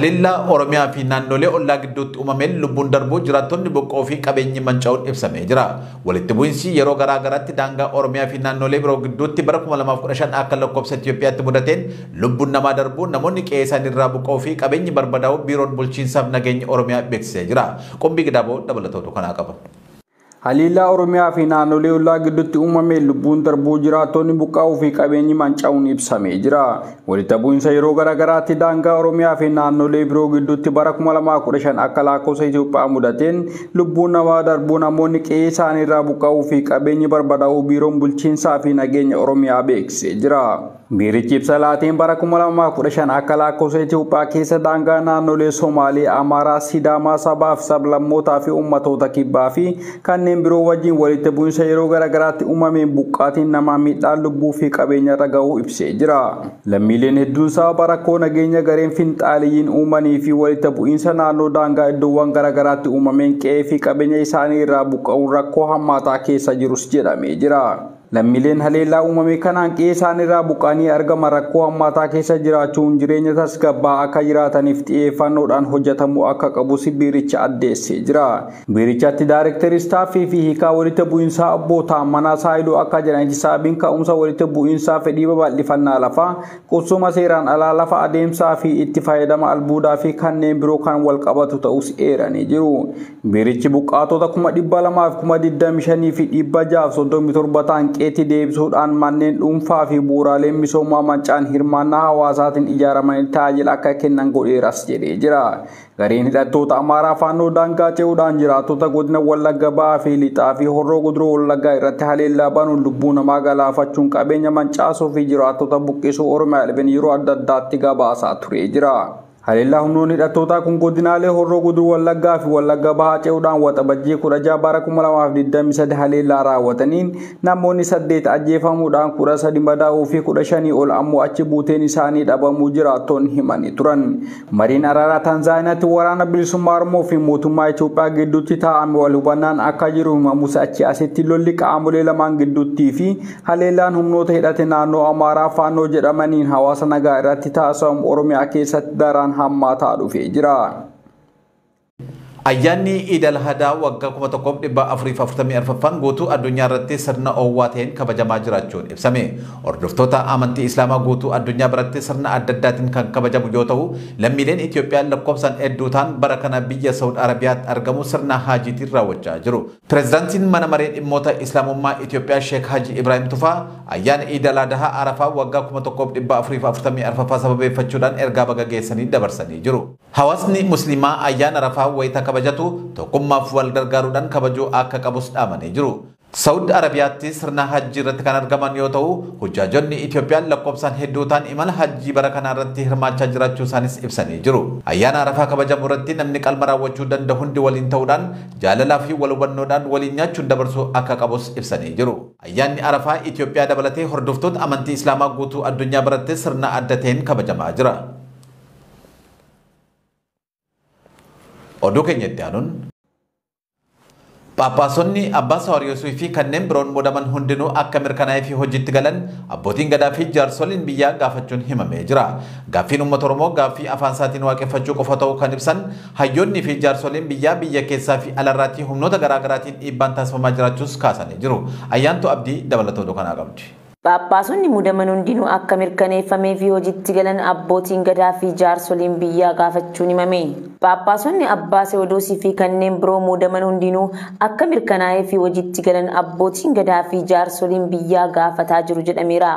Haleellaa Oromiyaa fi naannolee ollaa gidduutti uumameen lubbuun darbuu, jiraattonni buqqa'uu fi qabeenyi manca'uun ibsamee jira. Walitti bu'iinsi yeroo garaa garaatti daangaa Oromiyaa fi naannolee biroo gidduutti bara 2015 akka lakkoofsa Itoophiyaatti mudateen lubbuun namaa darbuu, namoonni qe'ee isaanii irraa buqqa'uu fi qabeenyi barbadaa'uu Biiroon Bulchiinsaaf Nageenya Oromiyaa beeksisee jira. Qumbii Gidaaboo dabalatootu kanaa qaba. Haleellaa Oromiyaa fi naannolee ollaa gidduutti uumameen lubbuun darbuu, jiraattonni buqqa'uu fi qabeenyi manca'uun ibsamee jira. Walitti bu'iinsa yeroo garaa garaatti daangaa Oromiyaa fi naannolee biroo gidduutti bara 2015 akka lakkoofsa Itoophiyaa mudateen lubbuun namaa darbuu, namoonni qe'ee isaanii irraa buqqa'uu fi qabeenyi barbadaa'uu Biiroon Bulchiinsaa fi Nageenya Oromiyaa beeksisee jira. Biirichi ibsa laateen bara 2015 akka lakkoofsa Itoophiyaa keessa daangaa naannolee Somaalee, Amaaraa, Sidaamaa, sabaa fi sablammootaa fi uummattoota kibbaa fi kanneen biroo wajjin walitti bu'iinsa yeroo garaa garaatti uumameen buqqaatiin namaa, miidhaan lubbuu fi qabeenya irra gahuu ibsee jira. Lammiileen hedduun sababa rakkoo nageenya gareen finxaaliyyiin uumanii fi walitti bu'iinsa naannoo daangaa iddoowwan garaa garaatti uumameen qe'ee fi qabeenya isaanii irraa buqqa'uun rakkoo hammaataa keessa jirus jedhamee jira. Lammiileen haleellaa uumame kanaan qe'ee isaanii irraa buqqa'anii argama rakkoo hammaataa keessa jiraachuun jireenya tasgabbaa akka jiraataniif xiyyeeffannoodhaan hojjetamuu akka qabus biiricha addeessee jira. Biirichatti Daayirektarii Istaaffii fi Hiikaa Walitti Bu'iinsaa Obbo Taammanaa Saayiluu akka jedhanitti, sababiin ka'umsa walitti bu'iinsaa fedhii babal'ifannaa lafaa, qubsuma seeraan alaa, lafa adeemsaa fi itti fayyadama albuudaa fi kanneen biroo kan wal qabatu ta'us eeranii jiru. Biirichi buqqaatota 225,637 ta'an qe'eetti deebisuudhaan manneen dhuunfaa fi bu'uuraaleen misoomaa mancaan hirmaannaa hawaasaatiin ijaaramanii tajaajila akka kennan godheeras jedhee jira. Gareen hidhattoota Amaaraa Faannoo daangaa ce'uudhaan jiraattota godina Wallagga Ba'aa fi Lixaa fi Horroo Guduruu Wallaggaa irratti haleellaa banuun lubbuu namaa galaafachuun, qabeenya mancaasuu fi jiraattota buqqisuu Oromiyaa 11 yeroo adda addaatti gabaasaa turee jira. Haleellaa humnoonni hidhattootaa kun godinaalee Horroo Guduruu Wallaggaa fi Wallagga Bahaa ce'uudhaan Waxabajjii 16 bara 2023 haleellaa raawwataniin namoonni 8 ajjeefamuudhaan, 13 madaa'uu fi 15 ol ammoo achi buuteen isaanii dhabamuu jiraattonni himanii turan. Mariin araaraa Taanzaaniyaatti Waraana Bilisummaa Oromoo fi mootummaa Itoophiyaa gidduutti taa'ame wal hubannaan akka jiru himamus, achi asitti lolli qaamolee lamaan gidduuttii fi haleellaan humnoota hidhate naannoo Amaaraa Faannoo jedhamaniin hawaasa nagaa irratti taasifamu Oromiyaa keessatti daraan hammaataa dhufee jira. Ayyaanni Iid al-Hadaa waggaa 1444ffaan guutuu addunyaa irratti sirna oowwaa ta'een kabajamaa jiraachuun ibsame. Hordoftoota amantii Islaamaa guutuu addunyaa biratti sirna adda addaatiin kan kabajamu yoo ta'u, lammiileen Itoophiyaa lakkoofsaan hedduu ta'an bara kana biyya Saawud Arabiyaatti argamu sirna haajiitiin raawwachaa jiru. Pireezidaantiin Mana Maree Dhimmoota Islaamummaa Itoophiyaa Sheek Haji Ibrahim Tufaa ayyaana Iid al-Adhaa Arafaa waggaa 1444ffaa sababeeffachuudhaan ergaa baga geessanii dabarsanii jiru. Hawaasni Musliimaa ayyaana Arafaa wayita kabajatu tokkummaaf wal gargaaruudhaan kabajuu akka qabus dhaamanii jiru. Saawud Arabiyaatti sirna hajjii irratti kan argaman yoo ta'u, hujjaajonni Itoophiyaan lakkoofsaan hedduu ta'an imala hajjii bara kanaa irratti hirmaachaa jiraachuu isaanis ibsanii jiru. Ayyaana Arafaa kabajamu irratti namni qalma raawwachuu danda'u hundi waliin ta'uudhaan jaalalaa fi wal hubannoodhaan waliin nyaachuun dabarsuu akka qabus ibsanii jiru. Ayyaanni Arafaa Itoophiyaa dabalatee hordoftoota amantii Islaamaa guutuu addunyaa biratti sirna adda ta'een kabajamaa jira. Oduu keenya itti aanuun, Phaaphaasonni Abbaa Sawaariyoosii fi kanneen biroon muudaman hundinuu akka mirkanaa'ee fi hojiitti galan abbootiin gadaa fi jaarsoliin biyyaa gaafachuun himamee jira. Gaaffiin uummata Oromoo gaaffii afaan isaatiin waaqeffachuu qofa ta'uu kan ibsan hayyoonni fi jaarsoliin biyyaa, biyya keessaa fi alarraatii humnoota garaa garaatiin dhiibbaan taasifamaa jiraachuus kaasanii jiru. Ayyaantu Abdii dabalatoo kanaa qabdi. Phaaphaasonni muudaman hundinuu akka mirkaneeffamee fi hojiitti galan abbootiin gadaa fi jaarsoliin biyyaa gaafachuun himame. Phaaphaasonni Abbaa Sewodoosii fi kanneen biroo muudaman hundinuu akka mirkanaa'ee fi hojiitti galan abbootiin gadaa fi jaarsoliin biyyaa gaafataa jiru jedhameera.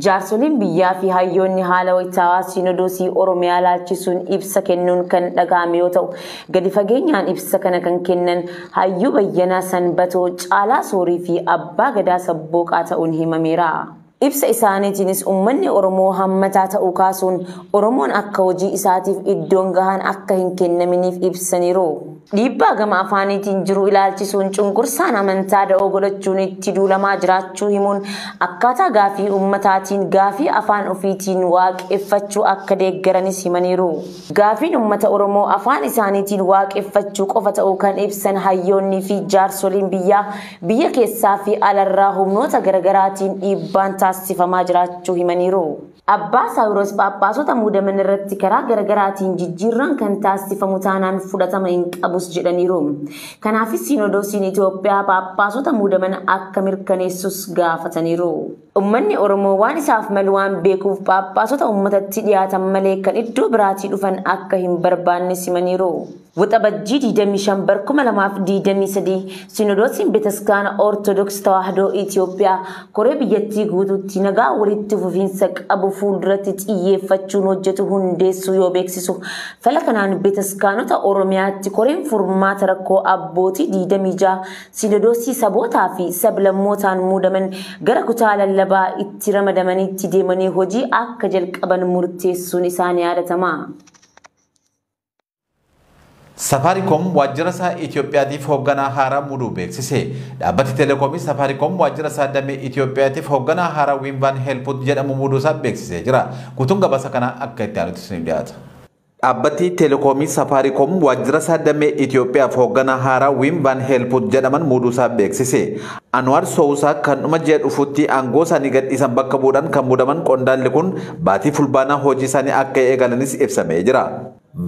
Jaarsoliin biyyaa fi hayyoonni haala wayitaawaa Siinodoosii Oromiyaa laalchisuun ibsa kennuun kan dhaga'ame yoo ta'u, gadi fageenyaan ibsa kana kan kennan Hayyuu Bayyanaa Sanbatoo, Caalaa Soorii fi Abbaa Gadaa Sabbooqaa ta'uun himameera. Ibsa isaaniitiinis uummanni Oromoo hammataa ta'uu kaasuun, Oromoon akka hojii isaatiif iddoon gahaan akka hin kennaminiif ibsaniiru. Dhiibbaa gama afaaniitiin jiru ilaalchisuun cunqursaan amantaa da'oo godhachuun itti duulamaa jiraachuu himuun, akkaataa gaafii uummataatiin gaafii afaan ofiitiin waaqeffachuu akka deeggaranis himaniiru. Gaafiin uummata Oromoo afaan isaaniitiin waaqeffachuu qofa ta'uu kan ibsan hayyoonnii fi jaarsoliin biyyaa, biyya keessaa fi alarraa humnoota garaagaraatiin dhiibbaan taasifamaa jiraachuu himaniiru. Abbaa Saawiroos Phaaphaasota muudaman irratti karaa garaagaraatiin jijjiirraan kan taasifamu taanaan fudhatama hin qabus jedhaniiru. Kanaafis Sinodoosiin Itoophiyaa Phaaphaasota muudaman akka mirkaneessus gaafataniiru. Uummanni Oromoo waan isaaf malu waan beekuuf Phaaphaasota uummatatti dhiyaatan malee kan iddoo biraatii dhufan akka hin barbaanne simaniiru. Waxabajjii 25 bara 2023 Sinodoosiin Betaskaana Ortodoksii Tawaahidoo Itoophiyaa koree biyyattii guutuutti nagaa walitti fufiinsa qabu fuulduratti xiyyeeffachuun hojjetu hundeessuu yoo beeksisu, fala kanaan betaskaanota Oromiyaatti koreen furmaata rakkoo abbootii 26 Sinodoosii sabootaa fi sablammootaan muudaman gara kutaa lallabaa itti ramadamanitti deemanii hojii akka jalqaban murteessuun isaanii yaadatama. Safaricom waajjira isaa Itoophiyaatiif hoogganaa haaraa muuduu beeksise. Dhaabbati Telekoomii Safaricom waajjira isaa damee Itoophiyaatiif hoogganaa haaraa Wim van Helput jedhamu muuduu isaa beeksisee jira. Guutuun gabaasa kanaa akka itti aanutti isiniif dhiyaata. Dhaabbati Telekoomii Safaricom waajjira isaa damee Itoophiyaaf hoogganaa haaraa Wim van Helput jedhaman muuduu isaa beeksise. Anwaar Sousaa kan dhuma ji'a dhufutti aangoo isaanii gadhiisan bakka bu'uudhaan kan muudaman qondaalli kun baatii fulbaanaa hojii isaanii akka eegalanis ibsamee jira.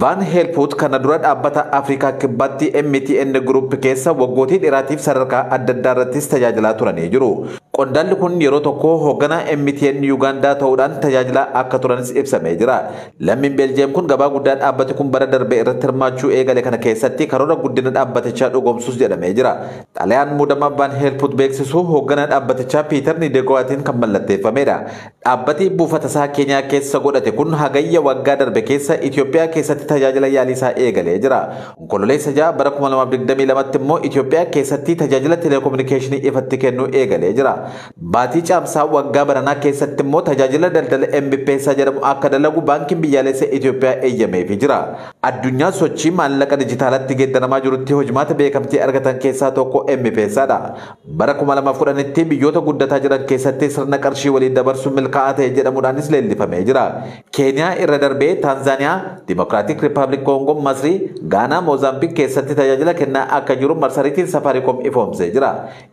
Van Helput kana dura dhaabbata Afrikaa Kibbaatti MTN Group keessa waggootii dheeraatiif sadarkaa adda addaa irrattis tajaajilaa turanii jiru. Qondaalli kun yeroo tokko hoogganaa MTN Yuugaandaa ta'uudhaan tajaajilaa akka turanis ibsamee jira. Lammiin Beeljeem kun gabaa guddaa dhaabbati kun bara darbe irratti hirmaachuu eegale kana keessatti karoora guddina dhaabbatichaa dhugoomsus jedhamee jira. Xalayaan muudamaa Van Helput beeksisu hoogganaa dhaabbatichaa Piiter Nideegowaatiin kan mallatteeffamedha. Dhaabbati buufata isaa Keeniyaa keessa godhate kun hagayya waggaa darbe keessa Itoophiyaa keessatti tajaajila yaalii isaa eegalee jira. Onkololeessa 6 bara 2022 immoo Itoophiyaa keessatti tajaajila teleekominikeeshinii ifatti kennuu eegalee jira. Baatii caamsaa waggaa baranaa keessatti immoo tajaajila daldala M-Pesa jedhamu akka dalagu baankiin biyyaalessa Itoophiyaa eeyyameefii jira. Addunyaa sochii maallaqa dijitaalatti geeddaramaa jirutti hojimaata beekamtii argatan keessaa tokko M-Pesaadha. Bara 2010tti biyyoota guddataa jiran keessatti sirna qarshii waliin dabarsuun milkaa'aa ta'e jedhamuudhaanis leellifamee jira. Keeniyaa irra darbee Taanzaaniyaa, Dimokiraatik Rippaabilik Koongoo, Masrii, Gaanaa, Moozaambiik keessatti tajaajila kennaa akka jiru marsariitiin Safaariikoom ifoomsee jira.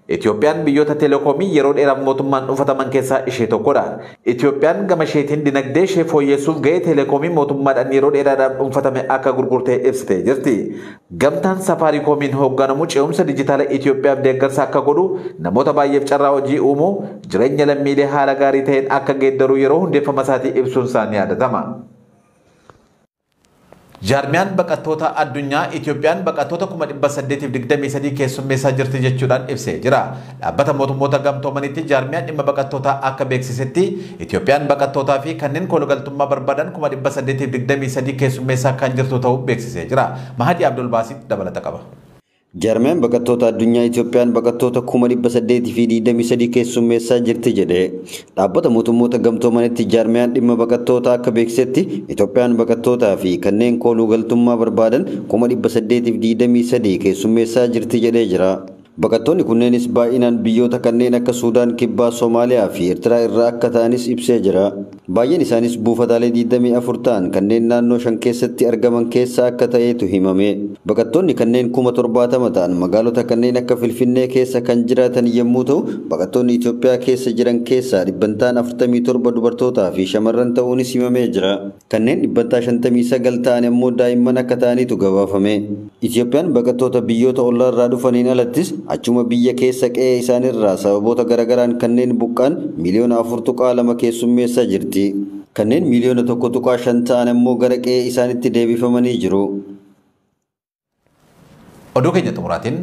Itoophiyaan biyyoota teleekoomii yeroo dheeraaf mootummaan dhuunfataman keessaa ishee tokkodha. Itoophiyaan gama isheetiin dinagdee ishee fooyyessuuf gahee teleekoomii mootummaadhaan yeroo dheeraadhaaf dhuunfatame akka gurgurtee ibsitee jirti. Gamtaan Safaariikoomiin hoogganamu ce'umsa dijitaala Itoophiyaaf deeggarsa akka godhu, namoota baay'eef carraa hojii uumuu, jireenya lammiilee haala gaarii ta'een akka geeddaru yeroo hundeeffama isaatii ibsuun isaanii yaadatama. Jaarmiyaan baqattoota addunyaa Itoophiyaan baqattoota 823 keessummeessaa jirti jechuudhaan ibsee jira. Dhaabbata mootummoota gamtoomanitti jaarmiyaan dhimma baqattootaa akka beeksisetti Itoophiyaan baqattootaa fi kanneen koolugaltummaa barbaadan 823 keessummeessaa kan jirtu ta'uu beeksisee jira. Mahadi Abdulbaasiit dabalata qaba. Jaarmiyaan baqattoota addunyaa Itoophiyaan baqattoota 823 keessummeessaa jirti jedhe. Dhaabbata mootummoota gamtoomanitti jaarmiyaan dhimma baqattoota akka beeksisetti Itoophiyaan baqattootaa fi kanneen kooluu galtummaa barbaadan 823 keessummeessaa jirti jedhee jira. Baqattoonni kunneenis baay'inaan biyyoota kanneen akka Suudaan, Kibbaa, Soomaaliyaa fi Eertiraa irraa akka ta'anis ibsee jira. Baay'een isaanis buufataalee 24 ta'an kanneen naannoo 5 keessatti argaman keessa akka ta'etu himame. Baqattoonni kanneen 70,000 ta'an magaalota kanneen akka Finfinnee keessa kan jiraatan yommuu ta'u, baqattoonni Itoophiyaa keessa jiran keessaa 47% dubartootaa fi shamarran ta'uunis himamee jira. Kanneen 59% ta'an immoo daa'imman akka ta'anitu gabaafame. Itoophiyaan baqattoota biyyoota ollaa irraa dhufaniin alattis achuma biyya keessa qe'ee isaanirraa sababoota garagaraan kanneen buqqaan miliyoona 4.2 keessummeessaa jirti. Kanneen miliyoona 1.5 ta'an immoo gara qe'ee isaanitti deebifamanii jiru. Oduu keenya xumuraatiin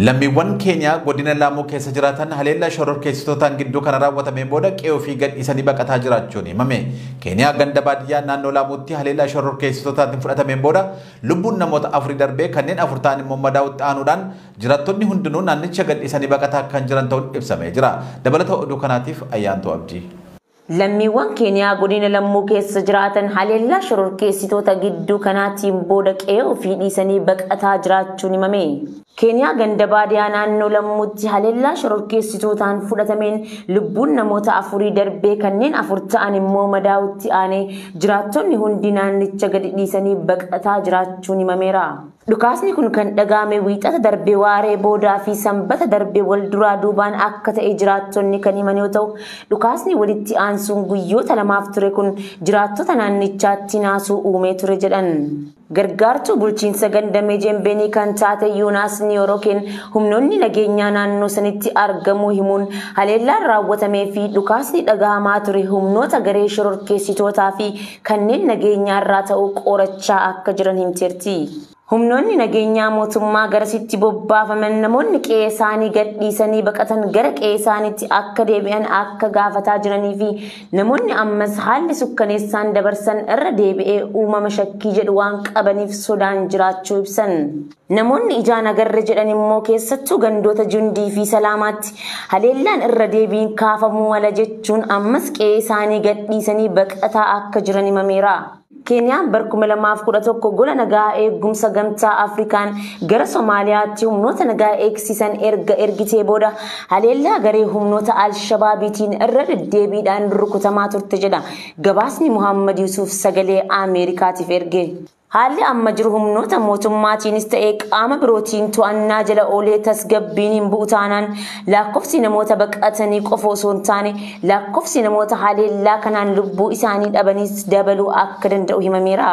lammiiwwan Keeniyaa godina Laamuu keessa jiraatan haleellaa shororkeessitootaan gidduu kana raawwatameen booda qe'ee ofii gadhiisanii baqataa jiraachuun himame. Keeniyaa ganda baadiyyaa naannoo Laamuutti haleellaa shororkeessitootaatiin fudhatameen booda lubbuun namoota 4 darbee kanneen 4 ta'an immoo madaa'utti aanuudhaan jiraattonni hundinuu naannicha gadhiisanii baqataa kan jiran ta'uun ibsamee jira. Dabalata oduu kanaatiif Ayyaantuu Abdii. Lammiiwwan Keeniyaa godina Lammuu keessa jiraatan haleellaa shororkeessitoota gidduu kanaatiin booda qe'ee ofii dhiisanii baqataa jiraachuun himame. Keeniyaa ganda baadiyyaa naannoo Lammuutti haleellaa shororkeessitootaan fudhatameen lubbuun namoota 4 darbee kanneen 4 ta'an immoo madaa'utti aanee jiraattonni hundi naannicha gadi dhiisanii baqataa jiraachuun himameera. Dhukaasni kun kan dhaga'ame Wiixata darbe waaree boodaa fi Sanbata darbe wal duraa duubaan akka ta'e jiraattonni kan himan yoo ta'u, dhukaasni walitti aansuun guyyoota lamaaf ture kun jiraattota naannichaatti naasuu uumee ture jedhan. Gargaartuu bulchiinsa ganda Meejembeenii kan taate Yoonaas Niyoorokeen humnoonni nageenyaa naannoo sanitti argamuu himuun, haleellaan raawwatamee fi dhukaasni dhagahamaa ture humnoota garee shororkeessitootaa fi kanneen nageenyaarraa ta'uu qorachaa akka jiran himteerti. Humnoonni nageenyaa mootummaa garasitti bobbaafaman namoonni qe'ee isaanii gadhiisanii baqatan gara qe'ee isaaniitti akka deebi'an akka gaafataa jiranii fi namoonni ammas haalli sukkaneessaan dabarsan irra deebi'ee uumama shakkii jedhu waan qabaniif sodaan jiraachuu ibsan. Namoonni ijaan agarre jedhan immoo keessattuu gandoota Jundii fi Salaamaatti haleellaan irra deebiin kaafamuu mala jechuun ammas qe'ee isaanii gadhiisanii baqataa akka jiran himameera. Keeniyaan bara 2011 gola nagaa eegumsa Gamtaa Afrikaan gara Somaaliyaatti humnoota nagaa eegsisan erga ergitee booda haleellaa garee humnoota Alshabaabiitiin irra deddeebiidhaan rukutamaa turte jedha gabaasni Muhammad Yusuf Sagalee Ameerikaatiif erge. Haalli amma jiru humnoota mootummaatiinis ta'ee qaama birootiin to'annaa jala oolee tasgabbiin hin bu'u taanaan, lakkoofsi namoota baqatanii qofa osoo hin taane lakkoofsi namoota haleellaa kanaan lubbuu isaanii dhabanis dabaluu akka danda'u himameera.